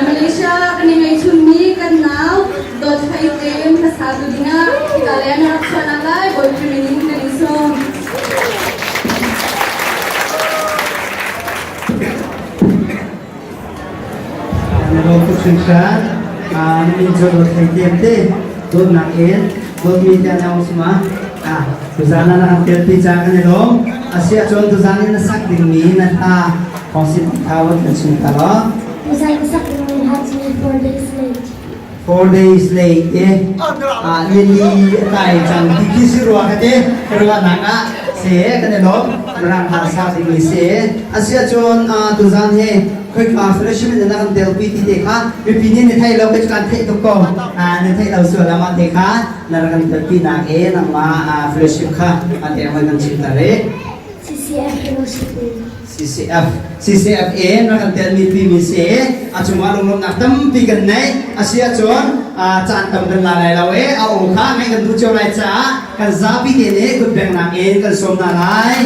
Malaysia kan i ngeihchunmi kan nau Dawt Hlei Tlem hmasa tu dingah hika lei na rak chuahnak lai Bawipa min in kan in sawm. Na lawm tuk hringhran. Na min cu Dawt Hlei Tlem te dawtnak in dawtmi te an ong suma. Tuzan ah na kan telpi ca kan i lawm. Asiahcun tuzan in na sak dingmi na hla kong sin tha kan chim ta law. Tuzan ka sak dingmi hla cu Four Days Late. 4 days late eh ah nili a tai cang ti khi si rua ka te ka ruahnak ah se kan i lawm rang hla sa dingmi se asiahcun tuzan he khoika fellowship in na kan telpi ti te kha mipi nih ni thei lo ke kan theih tuk ko na theih lo sual ama te kha na rak kan telpi nak e nangmah fellowship kha ate hoi kan chim ta re CCF Fellowship CCF CCF in rak kan telmi timi si a cungah lunglawmhnak tampi kan nei a si ahcun caan tam kan la lai lo e a aw kha ngaih kan duh cio lai caah kan zapi te nih kutbengnak in kan sawm hna lai.